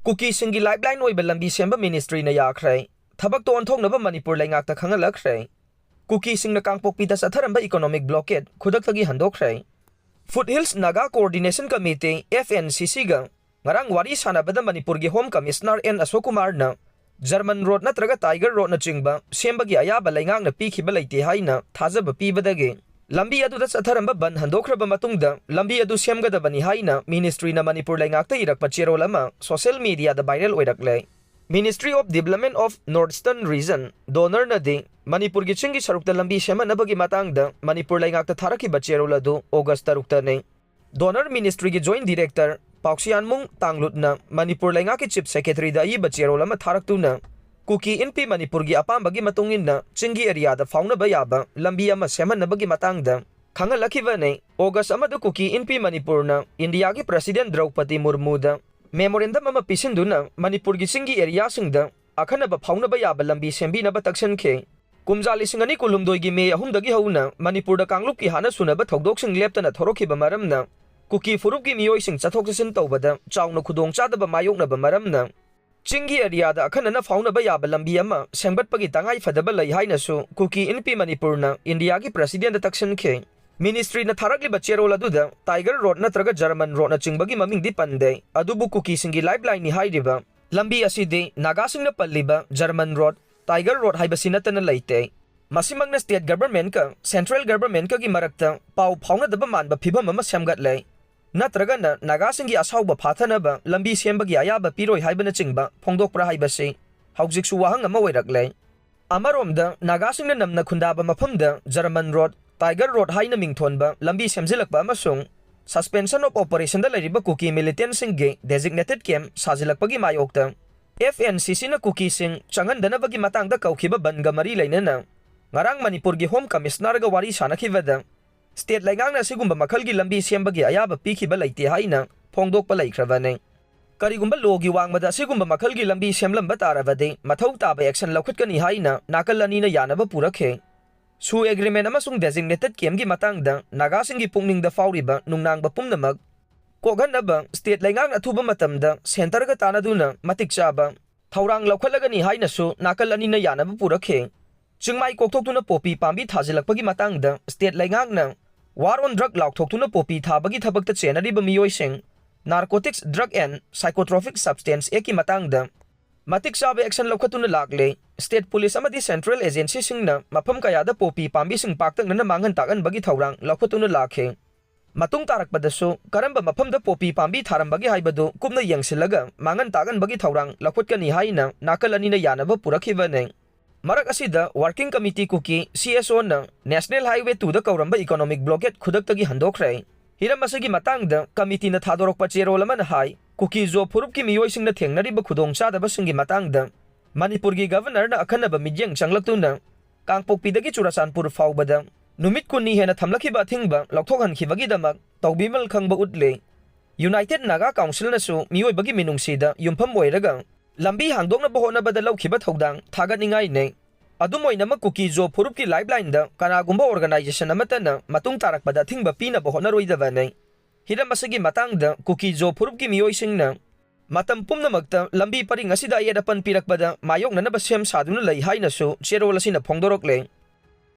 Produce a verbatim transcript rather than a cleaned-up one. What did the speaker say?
ꯀꯨꯀꯤꯁꯤꯡꯒꯤ ꯂꯥꯏꯐꯂꯥꯏꯟ ꯑꯣꯏꯕ ꯂꯝꯕꯤ ꯁꯦꯝꯕ ꯃꯤꯅꯤꯁꯇ꯭ꯔꯤꯅ ꯌꯥꯈ꯭ꯔꯦ꯫ ꯊꯕꯛꯇ ꯑꯣꯟꯊꯣꯛꯅꯕ ꯃꯅꯤꯄꯨꯔ ꯂꯩꯉꯥꯛꯇ ꯈꯪꯍꯜꯂꯛꯈ꯭ꯔꯦ꯫ ꯀꯨꯀꯤꯁꯤꯡꯅ ꯀꯥꯡꯄꯣꯛꯄꯤꯗ ꯆꯠꯊꯔꯝꯕ ꯏꯀꯣꯅꯣꯃꯤꯛ ꯕ꯭ꯂꯣꯀꯦꯗ ꯈꯨꯗꯛꯇꯒꯤ ꯍꯟꯗꯣꯛꯈ꯭ꯔꯦ꯫ Foothills Naga coordination committee, F N C ꯁꯤꯒ ꯉꯔꯥꯡ ꯋꯥꯔꯤ ꯁꯥꯟꯅꯕꯗ ꯃꯅꯤꯄꯨꯔꯒꯤ ꯍꯣꯝ ꯀꯃꯤꯁꯅꯔ ꯑꯦꯟ ꯑꯁꯣꯛ ꯀꯨꯃꯥꯔꯅ ꯖꯔꯃꯟ ꯔꯣꯗ ꯅꯠꯇ꯭ꯔꯒ ꯇꯥꯏꯒꯔ ꯔꯣꯗꯅꯆꯤꯡꯕ ꯁꯦꯝꯕꯒꯤ ꯑꯌꯥꯕ ꯂꯩꯉꯥꯛꯅ ꯄꯤꯈꯤꯕ ꯂꯩꯇꯦ ꯍꯥꯏꯅ ꯊꯥꯖꯕ ꯄꯤꯕꯗꯒꯤ ꯂꯝꯕꯤ ꯑꯗꯨꯗ ꯆꯠꯊꯔꯝꯕ ꯕꯟ ꯍꯟꯗꯣꯛꯈ꯭ꯔꯕ ꯃꯇꯨꯡꯗ ꯂꯝꯕꯤ ꯑꯗꯨ ꯁꯦꯝꯒꯗꯕꯅꯤ ꯍꯥꯏꯅ ꯃꯤꯅꯤꯁꯇ꯭ꯔꯤꯅ ꯃꯅꯤꯄꯨꯔ ꯂꯩꯉꯥꯛꯇ ꯏꯔꯛꯄ ꯆꯦꯔꯣꯜ ꯑꯃ ꯁꯣꯁꯤꯌꯦꯜ ꯃꯤꯗꯤꯌꯥꯗ ꯚꯥꯏꯔꯦꯜ ꯑꯣꯏꯔꯛꯂꯦ꯫ Ministry of Development of Northeastern Region, ꯗꯣꯅꯔꯅꯗꯤ ꯃꯅꯤꯄꯨꯔꯒꯤ ꯆꯤꯡꯒꯤ ꯁꯔꯨꯛꯇ ꯂꯝꯕꯤ ꯁꯦꯝꯍꯟꯅꯕꯒꯤ ꯃꯇꯥꯡꯗ ꯃꯅꯤꯄꯨꯔ ꯂꯩꯉꯥꯛꯇ ꯊꯥꯔꯛꯈꯤꯕ ꯆꯦꯔꯣꯜ ꯑꯗꯨ ꯑꯣꯒꯁ ꯇꯔꯨꯛꯇꯅꯤ꯫ ꯗꯣꯅꯔ ꯃꯤꯅꯤꯁꯇ꯭ꯔꯤꯒꯤ ꯖꯣꯏꯟ ꯗꯤꯔꯦꯛꯇꯔ ꯄꯥꯎꯁꯤꯌꯥꯟꯃꯨꯡ ꯇꯥꯡꯂꯨꯠꯅ ꯃꯅꯤꯄꯨꯔ ꯂꯩꯉꯥꯛꯀꯤ ꯆꯤꯐ ꯁꯦꯀ꯭ꯔꯦꯇꯔꯤꯗ ꯑꯏꯕ ꯆꯦꯔꯣꯜ ꯑꯃ ꯊꯥꯔꯛꯇꯨꯅ, ꯀꯨꯀꯤ ꯏꯟꯄꯤ ꯃꯅꯤꯄꯨꯔꯒꯤ ꯑꯄꯥꯝꯕꯒꯤ ꯃꯇꯨꯡ ꯏꯟꯅ ꯆꯤꯡꯒꯤ ꯑꯦꯔꯤꯌꯥꯗ ꯐꯥꯎꯅꯕ ꯌꯥꯕ ꯂꯝꯕꯤ ꯑꯃ ꯁꯦꯝꯍꯟꯅꯕꯒꯤ ꯃꯇꯥꯡꯗ ꯈꯪꯍꯜꯂꯛꯈꯤꯕꯅꯤ꯫ ꯑꯣꯒꯁ ꯑꯃꯗ ꯀꯨꯀꯤ ꯏꯟꯄꯤ ꯃꯅꯤꯄꯨꯔꯅ ꯏꯟꯗꯤꯌꯥꯒꯤ ꯄ꯭ꯔꯁꯤꯗꯦꯟ ꯗ꯭ꯔꯧꯄꯗꯤ ꯃꯨꯔꯃꯨꯗ ꯃꯦꯃꯣꯔꯦꯟꯗꯝ ꯑꯃ ꯄꯤꯁꯤꯟꯗꯨꯅ ꯃꯅꯤꯄꯨꯔꯒꯤ ꯆꯤꯡꯒꯤ ꯑꯦꯔꯤꯌꯥꯁꯤꯡꯗ ꯑꯈꯟꯅꯕ ꯐꯥꯎꯅꯕ ꯌꯥꯕ ꯂꯝꯕꯤ ꯁꯦꯝꯕꯤꯅꯕ ꯇꯛꯁꯤꯟꯈꯤ꯫ ꯀꯨꯝꯖꯥ ꯂꯤꯁꯤꯡ ꯑꯅꯤ ꯀꯨꯟꯍꯨꯝꯗꯣꯏꯒꯤ ꯃꯦ ꯑꯍꯨꯝꯗꯒꯤ ꯍꯧꯅ ꯃꯅꯤꯄꯨꯔꯗ ꯀꯥꯡꯂꯨꯞꯀꯤ ꯍꯥꯟꯅ ꯁꯨꯅꯕ ꯊꯧꯗꯣꯛꯁꯤꯡ ꯂꯦꯞꯇꯅ ꯊꯣꯔꯛꯈꯤꯕ ꯃꯔꯝꯅ, ꯀꯨꯀꯤ ꯐꯨꯔꯨꯞꯀꯤ ꯃꯤꯑꯣꯏꯁꯤꯡ ꯆꯠꯊꯣꯛ ꯆꯠꯁꯤꯟ ꯇꯧꯕꯗ ꯆꯥꯎꯅ ꯈꯨꯗꯣꯡꯆꯥꯗꯕ ꯃꯥꯌꯣꯛꯅꯕ ꯃꯔꯝꯅ, ꯆꯤꯡꯒꯤ ꯑꯦꯔꯤꯌꯥꯗ ꯑꯈꯟꯅꯅ ꯐꯥꯎꯅꯕ ꯌꯥꯕ ꯂꯝꯕꯤ ꯑꯃ ꯁꯦꯝꯒꯠꯄꯒꯤ ꯇꯉꯥꯏ ꯐꯗꯕ ꯂꯩ ꯍꯥꯏꯅꯁꯨ ꯀꯨꯀꯤ ꯏꯟꯄꯤ ꯃꯅꯤꯄꯨꯔꯅ ꯏꯟꯗꯤꯌꯥꯒꯤ ꯄ꯭ꯔꯁꯤꯗꯦꯟꯗ ꯇꯛꯁꯤꯟꯈꯤ꯫ ꯃꯤꯅꯤꯁꯇ꯭ꯔꯤꯅ ꯊꯥꯔꯛꯂꯤꯕ ꯆꯦꯔꯣꯜ ꯑꯗꯨꯗ ꯇꯥꯏꯒꯔ ꯔꯣꯗ ꯅꯠꯇ꯭ꯔꯒ ꯖꯔꯃꯟ ꯔꯣꯗꯅꯆꯤꯡꯕꯒꯤ ꯃꯃꯤꯡꯗꯤ ꯄꯟꯗꯦ, ꯑꯗꯨꯕꯨ ꯀꯨꯀꯤꯁꯤꯡꯒꯤ ꯂꯥꯏꯐꯂꯥꯏꯟꯅꯤ ꯍꯥꯏꯔꯤꯕ ꯂꯝꯕꯤ ꯑꯁꯤꯗꯤ ꯅꯥꯒꯥꯁꯤꯡꯅ ꯄꯜꯂꯤꯕ ꯖꯔꯃꯟ ꯔꯣꯗ, ꯇꯥꯏꯒꯔ ꯔꯣꯗ ꯍꯥꯏꯕꯁꯤ ꯅꯠꯇꯅ ꯂꯩꯇꯦ꯫ ꯃꯁꯤꯃꯛꯅ ꯁ꯭ꯇꯦꯠ ꯒꯚꯔꯟꯃꯦꯟꯠꯀ ꯁꯦꯟꯇ꯭ꯔꯦꯜ ꯒꯚꯔꯟꯃꯦꯟꯠꯀꯒꯤ ꯃꯔꯛꯇ ꯄꯥꯎ ꯐꯥꯎꯅꯗꯕ ꯃꯥꯟꯕ ꯐꯤꯚꯝ ꯑꯃ ꯁꯦꯝꯒꯠꯂꯦ꯫ ꯅꯠꯇ꯭ꯔꯒꯅ ꯅꯥꯒꯥꯁꯤꯡꯒꯤ ꯑꯁꯥꯎꯕ ꯐꯥꯊꯅꯕ ꯂꯝꯕꯤ ꯁꯦꯝꯕꯒꯤ ꯑꯌꯥꯕ ꯄꯤꯔꯣꯏ ꯍꯥꯏꯕꯅꯆꯤꯡꯕ ꯐꯣꯡꯗꯣꯛꯄ꯭ꯔꯥ ꯍꯥꯏꯕꯁꯤ ꯍꯧꯖꯤꯛꯁꯨ ꯋꯥꯍꯪ ꯑꯃ ꯑꯣꯏꯔꯛꯂꯦ꯫ ꯑꯃꯔꯣꯝꯗ, ꯅꯥꯒꯥꯁꯤꯡꯅ ꯅꯝꯅ ꯈꯨꯟꯗꯥꯕ ꯃꯐꯝꯗ ꯖꯔꯃꯟ ꯔꯣꯗ, ꯇꯥꯏꯒꯔ ꯔꯣꯗ ꯍꯥꯏꯅ ꯃꯤꯡꯊꯣꯟꯕ ꯂꯝꯕꯤ ꯁꯦꯝꯖꯤꯜꯂꯛꯄ ꯑꯃꯁꯨꯡ ꯁꯁꯄꯦꯟꯁꯟ ꯑꯣꯐ ꯑꯣꯄꯔꯦꯁꯟꯗ ꯂꯩꯔꯤꯕ ꯀꯨꯀꯤ ꯃꯤꯂꯤꯇꯦꯟꯠꯁꯤꯡꯒꯤ ꯗꯦꯖꯤꯒꯅꯦꯇꯦꯗ ꯀꯦꯝꯞ ꯁꯥꯖꯤꯜꯂꯛꯄꯒꯤ ꯃꯥꯌꯣꯛꯇ ꯑꯦꯐ ꯑꯦꯟ ꯁꯤ ꯁꯤꯅ ꯀꯨꯀꯤꯁꯤꯡ ꯆꯪꯍꯟꯗꯅꯕꯒꯤ ꯃꯇꯥꯡꯗ ꯀꯧꯈꯤꯕ ꯕꯟꯒ ꯃꯔꯤ ꯂꯩꯅꯅ ꯉꯔꯥꯡ ꯃꯅꯤꯄꯨꯔꯒꯤ ꯍꯣꯝ ꯀꯃꯤꯁꯅꯔꯒ ꯋꯥꯔꯤ ꯁꯥꯅꯈꯤꯕꯗ ꯁ꯭ꯇꯦꯠ ꯂꯩꯉꯥꯛꯅ ꯑꯁꯤꯒꯨꯝꯕ ꯃꯈꯜꯒꯤ ꯂꯝꯕꯤ ꯁꯦꯝꯕꯒꯤ ꯑꯌꯥꯕ ꯄꯤꯈꯤꯕ ꯂꯩꯇꯦ ꯍꯥꯏꯅ ꯐꯣꯡꯗꯣꯛꯄ ꯂꯩꯈ꯭ꯔꯕꯅꯤ꯫ ꯀꯔꯤꯒꯨꯝꯕ ꯂꯣꯒꯤ ꯋꯥꯡꯃꯗ ꯑꯁꯤꯒꯨꯝꯕ ꯃꯈꯜꯒꯤ ꯂꯝꯕꯤ ꯁꯦꯝꯂꯝꯕ ꯇꯥꯔꯕꯗꯤ ꯃꯊꯧ ꯇꯥꯕ ꯑꯦꯛꯁꯟ ꯂꯧꯈꯠꯀꯅꯤ ꯍꯥꯏꯅ ꯅꯥꯀꯜ ꯑꯅꯤꯅ ꯌꯥꯅꯕ ꯄꯨꯔꯛꯈꯤ꯫ ꯁꯨ ꯑꯦꯒ꯭ꯔꯤꯃꯦꯟ ꯑꯃꯁꯨꯡ ꯗꯦꯖꯤꯒꯅꯦꯇꯦꯗ ꯀꯦꯝꯞꯀꯤ ꯃꯇꯥꯡꯗ ꯅꯥꯒꯥꯁꯤꯡꯒꯤ ꯄꯨꯛꯅꯤꯡꯗ ꯐꯥꯎꯔꯤꯕ ꯅꯨꯡꯅꯥꯡꯕ ꯄꯨꯝꯅꯃꯛ ꯀꯣꯛꯍꯟꯅꯕ state ꯂꯩꯉꯥꯛꯅ ꯑꯊꯨꯕ ꯃꯇꯝꯗ centreꯒ ꯇꯥꯟꯅꯗꯨꯅ ꯃꯇꯤꯛ ꯆꯥꯕ ꯊꯧꯔꯥꯡ ꯂꯧꯈꯠꯂꯒꯅꯤ ꯍꯥꯏꯅꯁꯨ ꯅꯥꯀꯜ ꯑꯅꯤꯅ ꯌꯥꯅꯕ ꯄꯨꯔꯛꯈꯤ꯫ ꯆꯤꯡꯃꯥꯏ ꯀꯣꯛꯊꯣꯛꯇꯨꯅ ꯄꯣꯄꯤ ꯄꯥꯝꯕꯤ ꯊꯥꯖꯤꯜꯂꯛꯄꯒꯤ ꯃꯇꯥꯡꯗ state ꯂꯩꯉꯥꯛꯅ War on Drug ꯂꯥꯎꯊꯣꯛꯇꯨꯅ ꯄꯣꯄꯤ ꯊꯥꯕꯒꯤ ꯊꯕꯛꯇ ꯆꯦꯟꯅꯔꯤꯕ ꯃꯤꯑꯣꯏꯁꯤꯡ Narcotics, Drug and Psychotropic Substance Actꯀꯤ ꯃꯇꯥꯡꯗ ꯃꯇꯤꯛ ꯆꯥꯕ action ꯂꯧꯈꯠꯇꯨꯅ ꯂꯥꯛꯂꯦ꯫ State police ꯑꯃꯗꯤ central agencyꯁꯤꯡꯅ ꯃꯐꯝ ꯀꯌꯥꯗ ꯄꯣꯄꯤ ꯄꯥꯝꯕꯤꯁꯤꯡ ꯄꯥꯛꯇꯛꯅꯅ ꯃꯥꯡꯍꯟ ꯇꯥꯛꯍꯟꯕꯒꯤ ꯊꯧꯔꯥꯡ ꯂꯧꯈꯠꯇꯨꯅ ꯂꯥꯛꯈꯤ꯫ ꯃꯇꯨꯡ ꯇꯥꯔꯛꯄꯗꯁꯨ ꯀꯔꯝꯕ ꯃꯐꯝꯗ ꯄꯣꯄꯤ ꯄꯥꯝꯕꯤ ꯊꯥꯔꯝꯕꯒꯦ ꯍꯥꯏꯕꯗꯨ ꯀꯨꯞꯅ ꯌꯦꯡꯁꯤꯜꯂꯒ ꯃꯥꯡꯍꯟ ꯇꯥꯛꯍꯟꯕꯒꯤ ꯊꯧꯔꯥꯡ ꯂꯧꯈꯠꯀꯅꯤ ꯍꯥꯏꯅ ꯅꯥꯀꯜ ꯑꯅꯤꯅ ꯌꯥꯅꯕ ꯄꯨꯔꯛꯈꯤꯕꯅꯤ꯫ ꯃꯔꯛ ꯑꯁꯤꯗ Working Committee ꯀꯨꯀꯤ, CSOꯅ National Highway twoꯗ ꯀꯧꯔꯝꯕ economic blockade ꯈꯨꯗꯛꯇꯒꯤ ꯍꯟꯗꯣꯛꯈ꯭ꯔꯦ꯫ ꯍꯤꯔꯝ ꯑꯁꯤꯒꯤ ꯃꯇꯥꯡꯗ committeeꯅ ꯊꯥꯗꯣꯔꯛꯄ ꯆꯦꯔꯣꯜ ꯑꯃꯅ ꯍꯥꯏ, ꯀꯨꯀꯤ-ꯖꯣ ꯐꯨꯔꯨꯞꯀꯤ ꯃꯤꯑꯣꯏꯁꯤꯡꯅ ꯊꯦꯡꯅꯔꯤꯕ ꯈꯨꯗꯣꯡꯆꯥꯗꯕꯁꯤꯡꯒꯤ ꯃꯇꯥꯡꯗ ꯃꯅꯤꯄꯨꯔꯒꯤ governorꯅ ꯑꯈꯟꯅꯕ ꯃꯤꯠꯌꯦꯡ ꯆꯪꯂꯛꯇꯨꯅ ꯀꯥꯡꯄꯣꯛꯄꯤꯗꯒꯤ ꯆꯨꯔꯆꯥꯟꯄꯨꯔ ꯐꯥꯎꯕꯗ ꯅꯨꯃꯤꯠ ꯀꯨꯟꯅꯤ ꯍꯦꯟꯅ ꯊꯝꯂꯛꯈꯤꯕ ꯑꯊꯤꯡꯕ ꯂꯧꯊꯣꯛꯍꯟꯈꯤꯕꯒꯤꯗꯃꯛ ꯇꯧꯕꯤꯃꯜ ꯈꯪꯕ ꯎꯠꯂꯤ꯫ United Naga Councilꯅꯁꯨ ꯃꯤꯑꯣꯏꯕꯒꯤ ꯃꯤꯅꯨꯡꯁꯤꯗ ꯌꯨꯝꯐꯝ ꯑꯣꯏꯔꯒ ꯂꯝꯕꯤ ꯍꯥꯡꯗꯣꯛꯅꯕ ꯍꯣꯠꯅꯕꯗ ꯂꯧꯈꯤꯕ ꯊꯧꯗꯥꯡ ꯊꯥꯒꯠꯅꯤꯡꯉꯥꯏꯅꯤ꯫ ꯑꯗꯨꯝ ꯑꯣꯏꯅꯃꯛ ꯀꯨꯀꯤ-ꯖꯣ ꯐꯨꯔꯨꯞꯀꯤ ꯂꯥꯏꯐꯂꯥꯏꯟꯗ ꯀꯅꯥꯒꯨꯝꯕ organization ꯑꯃꯠꯇꯅ ꯃꯇꯨꯡ ꯇꯥꯔꯛꯄꯗ ꯑꯊꯤꯡꯕ ꯄꯤꯅꯕ ꯍꯣꯠꯅꯔꯣꯏꯗꯕꯅꯤ꯫ ꯍꯤꯔꯝ ꯑꯁꯤꯒꯤ ꯃꯇꯥꯡꯗ ꯀꯨꯀꯤ-ꯖꯣ ꯐꯨꯔꯨꯞꯀꯤ ꯃꯤꯑꯣꯏꯁꯤꯡꯅ ꯃꯇꯝ ꯄꯨꯝꯅꯃꯛꯇ ꯂꯝꯕꯤ ꯄꯔꯤꯡ ꯑꯁꯤꯗ ꯑꯌꯦꯠ ꯑꯄꯟ ꯄꯤꯔꯛꯄꯗ ꯃꯥꯌꯣꯛꯅꯅꯕ ꯁꯦꯝ ꯁꯥꯗꯨꯅ ꯂꯩ ꯍꯥꯏꯅꯁꯨ ꯆꯦꯔꯣꯜ ꯑꯁꯤꯅ ꯐꯣꯡꯗꯣꯔꯛꯂꯦ꯫